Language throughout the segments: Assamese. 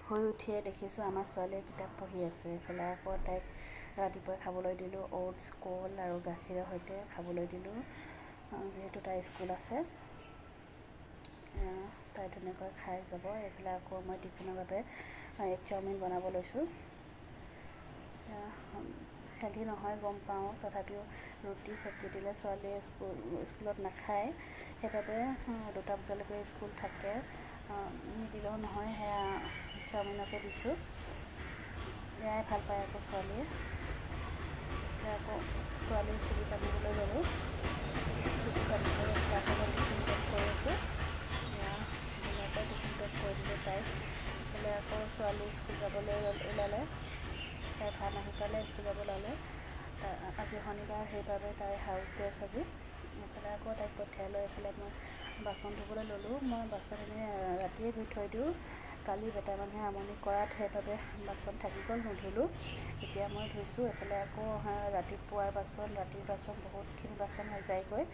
শুই উঠিয়ে দেখিছোঁ আমাৰ ছোৱালীয়ে কিতাপ পঢ়ি আছে। এইফালে আকৌ তাইক ৰাতিপুৱাই খাবলৈ দিলোঁ অ'টছ, কল আৰু গাখীৰৰ সৈতে খাবলৈ দিলোঁ, যিহেতু তাইৰ স্কুল আছে। তাই ধুনীয়াকৈ খাই যাব। এইফালে আকৌ মই টিফিনৰ বাবে এগ চাওমিন বনাব লৈছোঁ। হেল্ডি নহয় গম পাওঁ, তথাপিও ৰুটি চব্জি দিলে ছোৱালীয়ে স্কুলত নাখায়, সেইবাবে 2টা বজালৈকে স্কুল থাকে, নিদিলেও নহয়, সেয়া চাওমিনকে দিছোঁ। এয়াই ভাল পায় আকৌ ছোৱালীয়ে। আকৌ ছোৱালীৰ চুলি বান্ধিবলৈ ল'লোঁ। চুলি বান্ধিবলৈ আকৌ মই টিফিন পেক কৰি আছোঁ। এয়া ধুনীয়াকৈ টিফিন পেক কৰি দিলোঁ তাইক। এইফালে আকৌ ছোৱালী স্কুল যাবলৈ ওলালে, তাই ভাত আহি পালে, স্কুল যাব ওলালে। আজি শনিবাৰ, সেইবাবে তাই হাউচ ড্ৰেছ আজি। এইফালে আকৌ তাইক পঠিয়াই লৈ এইফালে মই বাচন ধুবলৈ ল'লোঁ। মই বাচন এনেই ৰাতিয়ে ধুই থৈ দিওঁ। কালি বেটা মানুহে আমনি কৰাত সেইবাবে বাচন থাকি গ'ল, নুধুলোঁ। এতিয়া মই ধুইছোঁ। এইফালে আকৌ ৰাতিপুৱাৰ বাচন, ৰাতিৰ বাচন, বহুতখিনি বাচন হৈ যায়গৈ।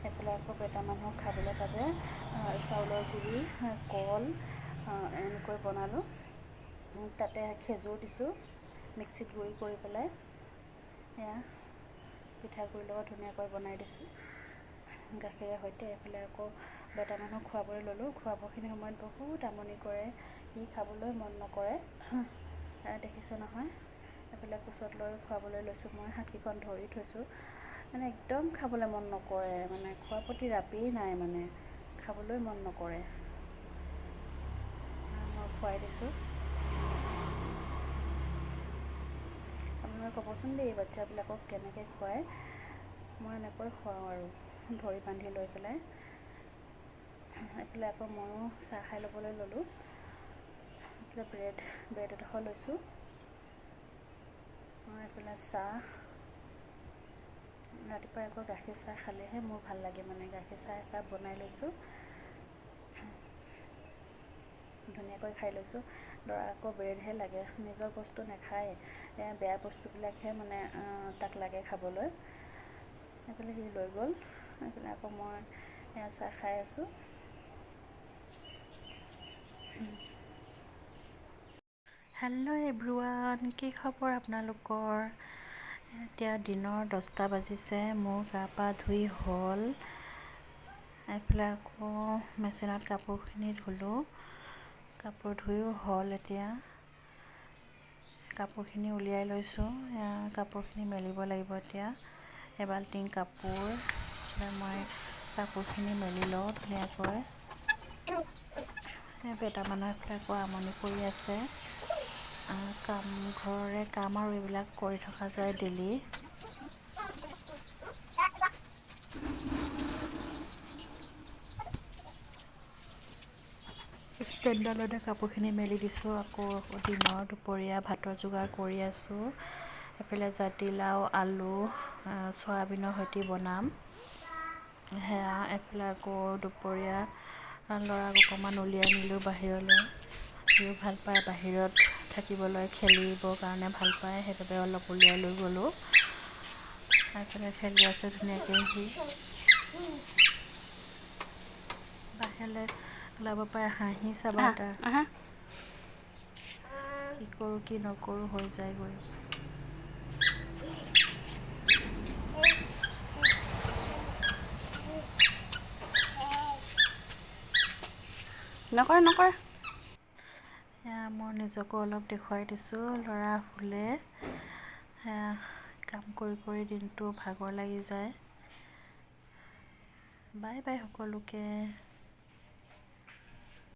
এইফালে আকৌ বেটা মানুহক খাবলৈ বাবে চাউলৰ গুড়ি, কল এনেকৈ বনালোঁ। তাতে খেজুৰ দিছোঁ, মিক্সিত গুড়ি কৰি পেলাই এয়া পিঠাগুড়িৰ লগত ধুনীয়াকৈ বনাই দিছোঁ গাখীৰে সৈতে। এইফালে আকৌ বেটা মানুহক খুৱাবলৈ ল'লোঁ। খুৱাবখিনি সময়ত বহুত আমনি কৰে, সি খাবলৈ মন নকৰে, দেখিছে নহয়। এইফালে কোচত লৈ খুৱাবলৈ লৈছোঁ, মই হাতকেইখন ধৰি থৈছোঁ, মানে একদম খাবলৈ মন নকৰে, মানে খোৱাৰ প্ৰতি ৰাপেই নাই, মানে খাবলৈ মন নকৰে। মই খুৱাই দিছোঁ। আপোনালোকে ক'বচোন দেই বাচ্ছাবিলাকক কেনেকৈ খুৱায়। মই এনেকৈ খুৱাওঁ আৰু ধৰি বান্ধি লৈ পেলাই। এইফালে আকৌ ময়ো চাহ খাই ল'বলৈ ল'লোঁ। এইফালে ব্ৰেড এডোখৰ লৈছোঁ। এইফালে চাহ। ৰাতিপুৱা আকৌ গাখীৰ চাহ খালেহে মোৰ ভাল লাগে, মানে গাখীৰ চাহ একাপ বনাই লৈছোঁ, ধুনীয়াকৈ খাই লৈছোঁ। ল'ৰা আকৌ ব্ৰেডহে লাগে, নিজৰ বস্তু নাখায়, বেয়া বস্তুবিলাকহে মানে তাক লাগে খাবলৈ। এইফালে সি লৈ গ'ল। এইফালে আকৌ মই এয়া চাহ খাই আছোঁ। হেল্ল' এভৰিৱান, কি খবৰ আপোনালোকৰ? এতিয়া দিনৰ 10টা বাজিছে, মোৰ গা পা ধুই হ'ল। এইফালে আকৌ মেচিনত কাপোৰখিনি ধুলোঁ, কাপোৰ ধুইও হ'ল। এতিয়া কাপোৰখিনি উলিয়াই লৈছোঁ, কাপোৰখিনি মেলিব লাগিব। এতিয়া এবাল্টিং কাপোৰ, মই কাপোৰখিনি মেলি লওঁ ধুনীয়াকৈ। বেটা মানুহে এইফালে আকৌ আমনি কৰি আছে। কাম ঘৰৰে কাম আৰু এইবিলাক কৰি থকা যায় ডেইলি। ষ্টেণ্ডডালতে কাপোৰখিনি মেলি দিছোঁ। আকৌ দিনৰ দুপৰীয়া ভাতৰ যোগাৰ কৰি আছোঁ। এইফালে জাতিলাও, আলু, চয়াবিনৰ সৈতে বনাম সেয়া। এইফালে আকৌ দুপৰীয়া ল'ৰাক অকণমান উলিয়াই নিলোঁ বাহিৰলৈ। সিও ভাল পায় বাহিৰত থাকিবলৈ, খেলিবৰ কাৰণে ভাল পায়, সেইবাবে অলপ উলিয়াই লৈ গ'লোঁ। এইফালে খেলি আছে ধুনীয়াকৈ সি। বাহিৰলৈ ওলাব পাৰে, হাঁহি চাবা তাৰ, কি কৰোঁ কি নকৰোঁ হৈ যায়গৈ। নকৰে নকৰে। মই নিজকো অলপ দেখুৱাই দিছোঁ। ল'ৰা শুলে, কাম কৰি কৰি দিনটো ভাগৰ লাগি যায়। বাই বাই সকলোকে।